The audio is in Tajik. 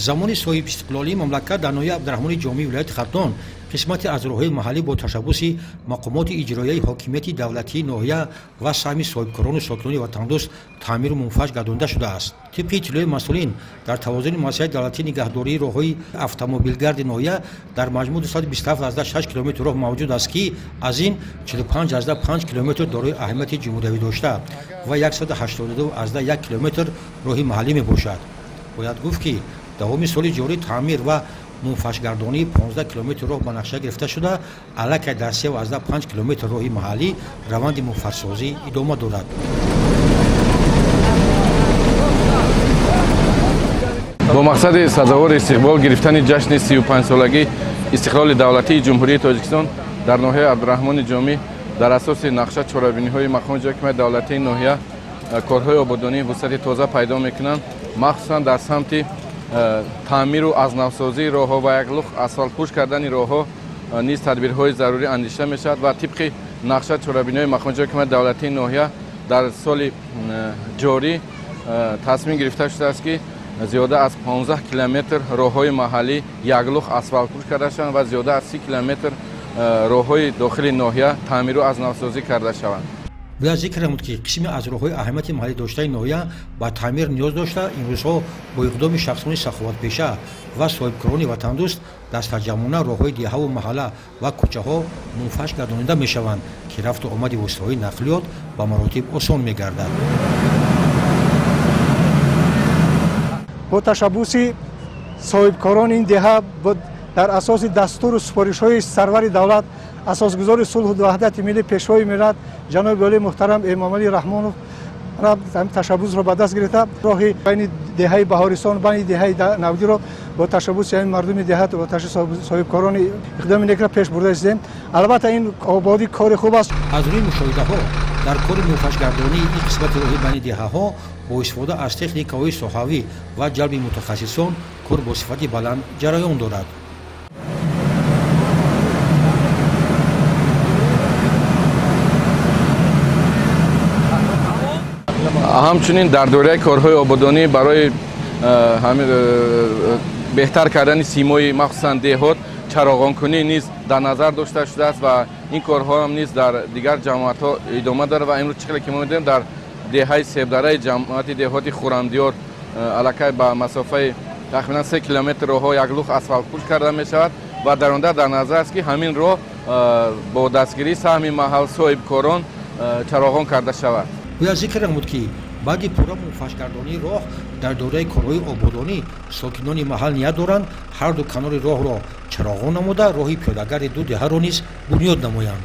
Замони соҳибистиқлолии мамлакат дар ноҳияи Абдураҳмони Ҷомии вилояти Хатлон қисмате аз роҳҳои маҳаллӣ бо ташаббуси мақомоти иҷроияи ҳокимияти давлатии ноҳия ва саҳми соҳибкорону сокинони ватандӯст таъмиру мунфаҷ гардонида шудааст. Тибқи иттилои масъулин, дар тавозуни муассисаи давлатии нигаҳдории роҳҳои автомобилгарди ноҳия дар маҷмӯъ 227,6 километр роҳ мавҷуд аст, ки аз ин 45,5 километр дорои аҳамияти ҷумҳуриявӣ дошта ва 182,1 километр роҳи маҳаллӣ мебошад. Бояд гуфт, ки давоми соли ҷорӣ таъмир ва мунфаҷгардонии 15 километр роҳ ба нақша гирифта шуда, аллакай дар 3,5 километр роҳи маҳаллӣ раванди мунфаҷсозӣ идома дорад. Бо мақсади сазовори истиқбол гирифтани ҷашни 35-солагии истиқлоли давлатии Ҷумҳурии Тоҷикистон дар ноҳияи Абдураҳмони Ҷомӣ дар асоси нақша чорабиниҳои мақоми ҳокимияти давлатии ноҳия корҳои ободонӣ вусъати тоза пайдо мекунанд, махсусан дар самти таъмиру аз навсозии роҳҳо ва яклух асфалтпӯш кардани роҳҳо низ тадбирҳои зарурӣ андешида мешавад ва тибқи нақша чорабиниҳои мақоми ҳокимияти давлатии ноҳия дар соли ҷорӣ тасмим гирифта шудааст, ки зиёда аз 15 километр роҳҳои маҳаллӣ яклух асфалтпӯш карда шаванд ва зиёда аз 30 километр роҳҳои дохили ноҳия таъмиру аз навсозӣ карда шаванд. Бояд зикр намуд, ки қисме аз роҳҳои аҳамияти маҳаллӣ доштаи ноҳия ба таъмир ниёз дошта, имрӯзҳо бо иқдоми шахсони саховатпеша ва соҳибкорони ватандӯст дастаҷамъона роҳҳои деҳаву маҳалла ва кӯчаҳо мунфаҷ гардонида мешаванд, ки рафту омади воситаҳои нақлиёт ба маротиб осон мегардад. Бо ташаббуси соҳибкорони ин деҳа дар асоси дастуру супоришҳои сарвари давлат, асосгузори сулҳу ваҳдати миллӣ, пешвои миллат ҷаноби олии муҳтарам Эмомалӣ Раҳмонов ташаббусро ба даст гирифта, роҳи байни деҳаи Баҳористон байни деҳаи Навдиро бо ташаббуси ҳамин мардуми деҳат ва ташаббуси соҳибкорони иқдоми некро пеш бурда истем. Албатта, ин ободӣ кори хуб аст. Аз рӯи мушоҳидаҳо дар кори мунфаҷгардонии ин қисмати роҳи байни деҳаҳо бо истифода аз техникаҳои соҳавӣ ва ҷалби мутахассисон кор бо сифати баланд ҷараён дорад. Ҳамчунин дар доираи корҳои ободонӣ барои беҳтар кардани симои махсусан деҳот чароғонкунӣ низ дар назар дошта шудааст ва ин корҳоам низ дар дигар ҷамоатҳо идома дорад ва имрӯз чӣ хеле ки мо медонем, дар деҳаи Себдараи ҷамоати деҳоти Хурамдиёр аллакай ба масофаи тахминан 3 километр роҳҳо яклух асфалтпӯш карда мешавад ва дар оянда дар назар аст, ки ҳамин роҳ бо дастгирии саҳми маҳал соҳибкорон чароғон карда шавад. Бояд зикр намуд, ки баъди пурра мунфаҷгардонии роҳ дар доираи корҳои ободонӣ сокинони маҳал ният доранд ҳарду канори роҳро чароғон намуда, роҳи пиёдагарди ду деҳаро низ бунёд намоянд.